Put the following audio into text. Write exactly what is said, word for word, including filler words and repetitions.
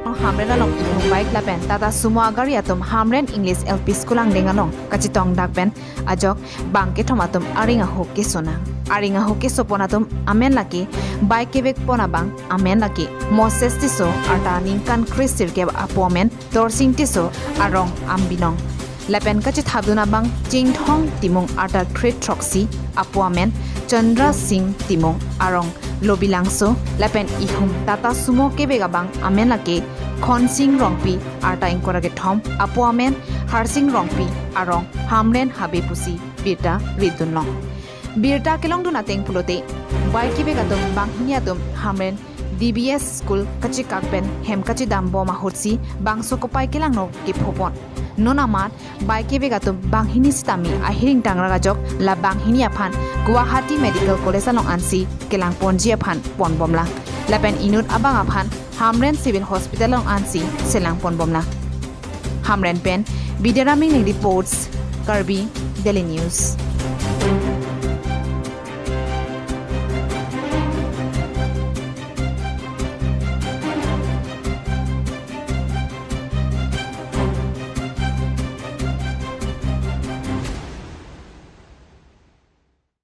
Hamren along ihum bike lapen Tata Sumo agari atum Hamren English L P School angdeng along kachetongdak pen ajok bang kethom atum aring ahuk kesonang. Aring ahuk kesopon atum amen lake bike kevekpon abang amen lake Moses Tisso arta ningkan kresirkep apo amen Torsing Tisso arong Ambinong. Lapen kachethapdun abang Chingthong Timung arta kre throksi apo amen Chandra Singh Timung arong Lobilangso lapen ihum Tata Sumo kevek abang amen lake Khonsing Rongpi arta ingkoi ra kethom apo amen Harsing Rongpi arong Hamren habe pusi birta ridunlong. Birta kelongdun ateng pulote bike kevek atum banghini atum Hamren D B S school kachekak pen hem kachedambom ahutsi bangso kopai kelangno kephopon. Non amat bike kevek atum banghini sitame ahiring tangrak ajok la banghini aphan Guwahati Medical College along ansi kelangponji aphan ponbomlang. Lapen inut abang aphan Hamren Civil Hospital along ansi selangponbomlang. Hamren pen Bidyarama Ingling reports, Karbi Daily News.